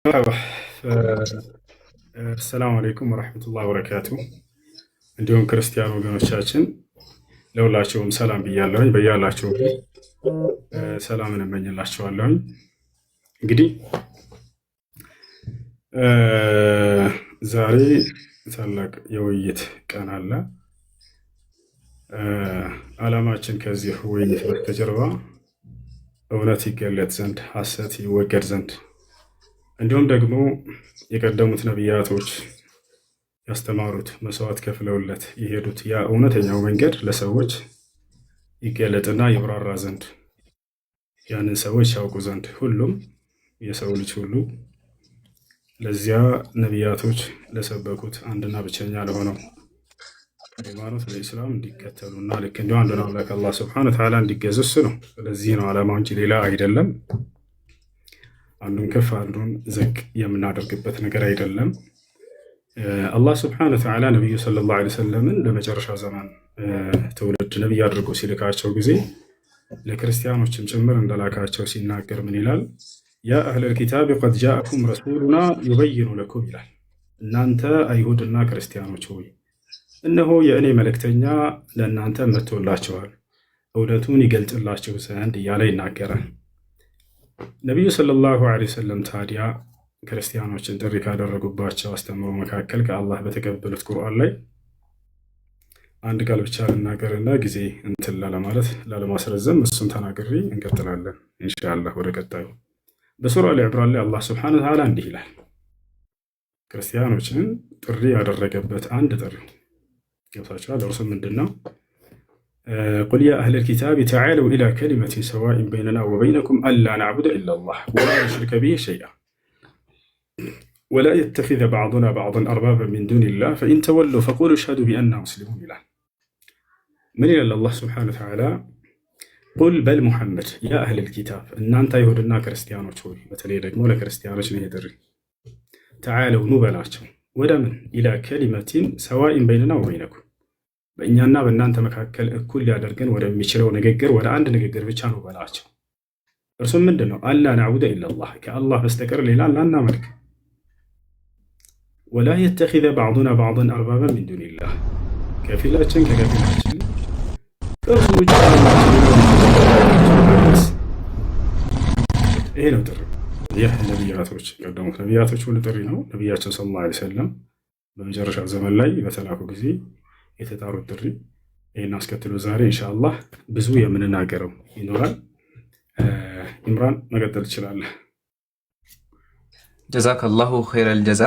መርሐባ፣ አሰላሙ አለይኩም ወረሕመቱላህ ወበረካቱ። እንዲሁም ክርስቲያን ወገኖቻችን ለሁላችሁም ሰላም ብያለሁኝ። በያላችሁ ሰላምን እመኝላችኋለሁኝ። እንግዲህ ዛሬ ታላቅ የውይይት ቀን አለ። ዓላማችን ከዚህ ውይይት በስተጀርባ እውነት ይገለጥ ዘንድ፣ ሐሰት ይወገድ ዘንድ፣ እንዲሁም ደግሞ የቀደሙት ነቢያቶች ያስተማሩት፣ መስዋዕት ከፍለውለት የሄዱት ያ እውነተኛው መንገድ ለሰዎች ይገለጥና ይብራራ ዘንድ፣ ያንን ሰዎች ያውቁ ዘንድ፣ ሁሉም የሰው ልጅ ሁሉ ለዚያ ነቢያቶች ለሰበኩት አንድና ብቸኛ ለሆነው ሃይማኖት ለኢስላም እንዲከተሉና ልክ እንዲሁ አንዱን አምላክ አላህ ስብሐነ ወተዓላ እንዲገዙ እሱ ነው። ስለዚህ ነው ዓላማው እንጂ ሌላ አይደለም። አንዱን ከፍ አንዱን ዝቅ የምናደርግበት ነገር አይደለም። አላህ ስብሐነ ወተዓላ ነቢዩ ሰለላሁ ዐለይሂ ወሰለምን ለመጨረሻ ዘመን ትውልድ ነቢይ አድርጎ ሲልካቸው ጊዜ ለክርስቲያኖችም ጭምር እንደላካቸው ሲናገር ምን ይላል? يا أهل الكتاب قد جاءكم رسولنا يبين لكم ይላል። እናንተ አይሁድና ክርስቲያኖች ሆይ፣ እነሆ የእኔ መልእክተኛ ለእናንተ መጥቶላችኋል፣ እውነቱን ይገልጽላችሁ ዘንድ እያለ ይናገራል። ነቢዩ ሰለላሁ ዐለይሂ ወሰለም ታዲያ ክርስቲያኖችን ጥሪ ካደረጉባቸው አስተምሮ መካከል ከአላህ በተቀበሉት ቁርአን ላይ አንድ ቃል ብቻ ልናገርና ጊዜ እንትን ላለማለት ላለማስረዘም እሱን ተናግሬ እንቀጥላለን ኢንሻአላህ ወደ ቀጣዩ። በሱራ አል ዕምራን ላይ አላህ ስብሐነ ወተዓላ እንዲህ ይላል። ክርስቲያኖችን ጥሪ ያደረገበት አንድ ጥሪ ገብታችኋል። እርሱ ምንድን ነው? قل يا أهل الكتاب تعالوا إلى كلمة سواء بيننا وبينكم ألا نعبد إلا الله ولا نشرك به شيئا ولا يتخذ بعضنا بعضا أربابا من دون الله فإن تولوا فقولوا اشهدوا بأنا مسلمون ይላል። ምን ይላል አላህ ስብሐነ ወተዓላ? قل በል ሙሐመድ يا أهل الكتاب፣ እናንተ አይሁድና ክርስቲያኖች ሆይ፣ በተለይ ደግሞ ለክርስቲያኖች ነው ይሄ ጥሪ። تعالوا ኑ በላቸው። ወደ ምን? إلى كلمة سواء بيننا وبينكم፣ በእኛና በእናንተ መካከል እኩል ሊያደርገን ወደሚችለው ንግግር፣ ወደ አንድ ንግግር ብቻ ነው በላቸው። እርሱም ምንድን ነው? ألا نعبد إلا الله፣ ከአላህ በስተቀር ሌላ ላናመልክ፣ ولا يتخذ بعضنا بعضا أربابا من دون الله፣ ከፊላችን ከከፊላችን ከእርሱ ውጭ። ይሄ ነው ጥሪ። ይህ ነቢያቶች የቀደሙት ነቢያቶች ሁሉ ጥሪ ነው። ነቢያችን ሰለላሁ ዐለይሂ ወሰለም በመጨረሻ ዘመን ላይ በተላኩ ጊዜ የተጣሩት ጥሪ። ይህን አስከትሎ ዛሬ ኢንሻአላህ ብዙ የምንናገረው ይኖራል። ኢምራን፣ መቀጠል ትችላለህ። ጀዛከላሁ ኸይረል ጀዛ።